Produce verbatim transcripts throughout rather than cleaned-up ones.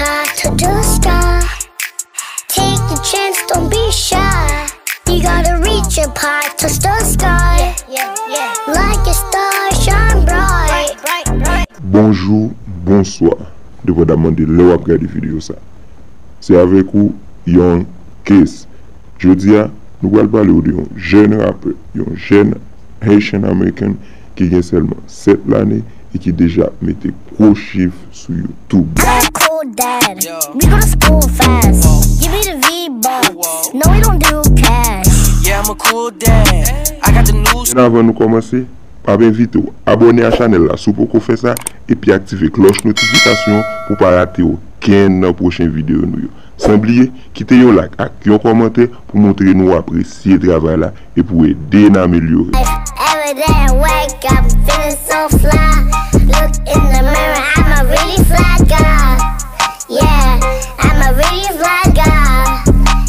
To the sky. Take the chance, don't be shy. You gotta reach up high, touch the sky. Like a star, shine bright. Bonjou, bonswa, depandaman de lè w ap gade videyo sa. Se avèk ou, Young Case. Jodi a, nou pral pale w de yon jèn rapè, yon jèn Haitian American ki gen sèlman sèt lane e ki deja mete gwo chif sou YouTube. Got a cool dad. We go to school fast. Give me the V-Bucks. No, we don't do cash. Yeah, I'm a cool dad. I got the news. Men avan nou kòmanse, m ap envite w abòne a chanèl la si w poko fè sa, epi aktive klòch notifikasyon pou w pa rate okenn nan pwochen videyo nou yo. San bliye, kite yon like ak yon kòmantè pou montre nou w apresye travay la e pou ede n amelyore. Every day I wake up feeling so fly. Look in the mirror, I'm a really fly guy. Yeah, I'm a really fly guy.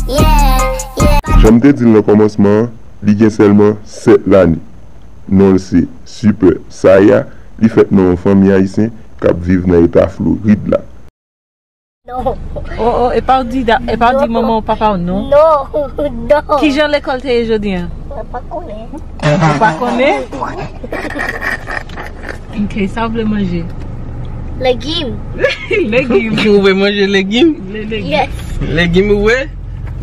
Yeah, yeah. Jan m te di l nan kòmansman an, li gen sèlman sèt lane. Non l se Super Saya, li fèt nan yon fanmi ayisyen k ap viv nan eta Florid la. Non, Oh, oh, e pa w di, da- e pa w di manman w papa w non. non, non. Kijan lekòl te ye jodi a? Mwen pa konnen. Ou pa konnen? Ok, sa w vle manje? Legim. Legim. Ou vle manje legim? Le legim. Yes, Legim ou vle?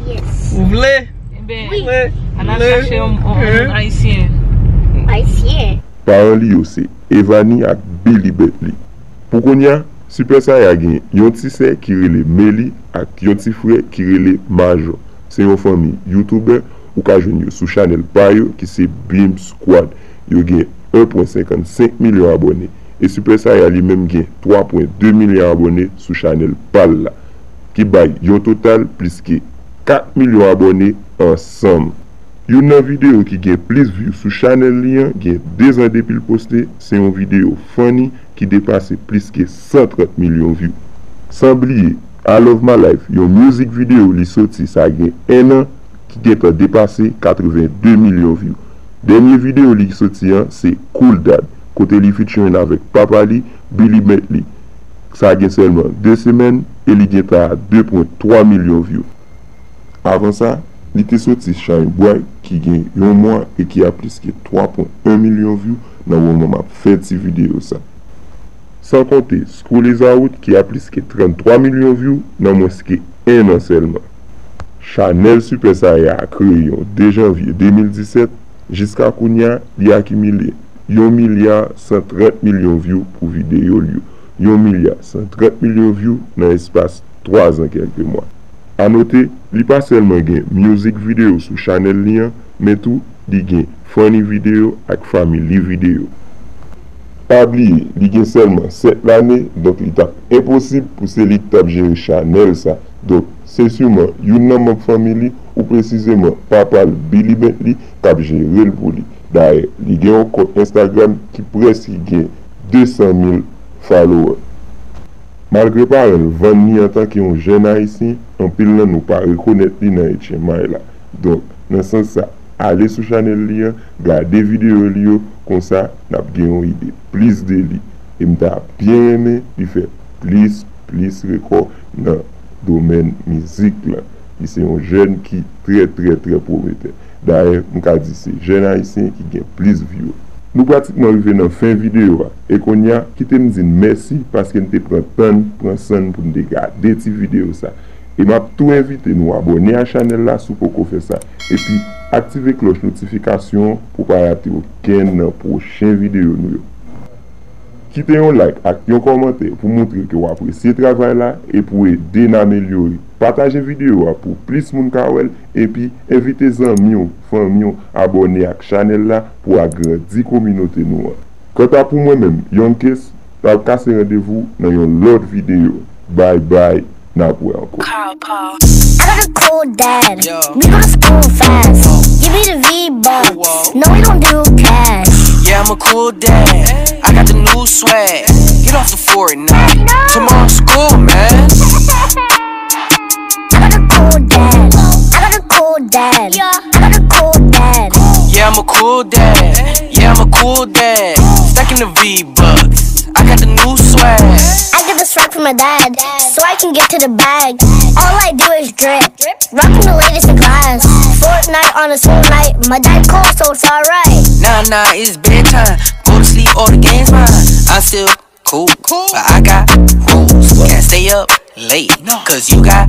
yes. Ou vle? Eben, Vle? ann al chache yon, yon, yon ayisyen. Ayisyen. Paran li yo se Evany ak Billy Bentley. Pou kounye a, Super Saya gen yon ti sè ki rele Melly ak yon ti frè ki rele Majò. Se yon fanmi YouTuber, ou ka jwenn yo sou chanèl pa yo ki se Beam Squad. Yo gen en pwen senkannsenk milyon abòne. E Super Saya li menm gen twa pwen de milyon abòne sou chanèl pa l la, ki bay yon total plis ke kat milyon abòne ansanm. Youn nan videyo ki gen plis view sou chanèl li an gen de zan depi l poste, se yon videyo funny ki depase plis ke san trant milyon view. San bliye, I Love My Life, yon music video li soti sa gen en an, ki gentan depase katreven de milyon view. Dènye videyo li ki soti an se Cool Dad, kote li featuring avèk papa li, Billy Bentley. Sa gen sèlman de semèn e li gentan a de pwen twa milyon view. Avan sa, li te soti Shine Bright ki gen yon mwa e ki a plis ke twa pwen en milyon view nan moman m ap fè ti videyo sa. San konte School Is Out ki a plis ke tranntwa milyon view nan mwens ke en an sèlman. Chanèl Super Saya a kreye yon de janvye de mil disèt, jiska kounye a, li akimile yon milya san trant milyon view pou videyo l yo. Yon milya san trant milyon view nan espas twa zan kèlke mwa. A note, li pa sèlman gen music video sou chanèl li an, men tou, li gen funny video ak family video. Pa bliye, li gen sèlman sèt lane, donk li t ap enposib pou se li ki t ap jere chanèl sa. Donk, se siman youn nan manm fanmi li, ou presizeman papa l, Billy Bentley, k ap jere l pou li. Dayè, li gen yon kont Instagram ki prèske gen de san mil follower. Malgre paran l vann li antanke yon jèn ayisyen, anpil nan nou pa rekonèt li nan H M I la. Donk, nan sans sa, ale sou chanèl li an, gade videyo li yo, konsa n ap gen yon ide plis de li. E m ta byen renmen li fè plis, plis rekò nan domèn mizik lan. Li se yon jèn ki trè, trè, trè pwometè. Dayè, m ka di se jèn ayisyen ki gen plis view. Nou pratikman rive nan fen videyo a, e kounye a, kite m di n mèsi paske n te pran tan n, pran san n pou n te gade ti videyo sa. E m ap tou envite nou abòne a chanèl la si w poko fè sa, epi aktive klòch notifikasyon an pou w pa rate okenn nan pwochen videyo nou yo. Kite yon like ak yon kòmantè pou montre ke w apresye travay la e pou ede n amelyore. Pataje videyo a pou plis moun ka wè l, epi envite zanmi w, fanmi w abòne ak chanèl la pou agrandi kominote nou an. Kanta pou mwen menm, Young Case, m ap kase randevou nan yon lòt videyo. Bye bye, n ap wè ankò. I got a cool dad. We go to school fast. Give me the V-Bucks. No, we don't do cash. Yeah, I'm a cool dad. I got the new swag. Get off the Fortnite. Tomorrow school, man. I got a cool dad. I got a cool dad. I got a cool dad. Yeah, I'm a cool dad. Yeah, I'm a cool dad. Stacking the V-Bucks. I got the new swag. I give a Respect for my dad, so I can get to the bag. All I do is drip, rocking the latest in class. Fortnite on a school night, my dad calls, so it's alright. Nah, nah, it's bedtime. Go to sleep, all the games mine. I'm still cool, but I got rules. Can't stay up late, cause you got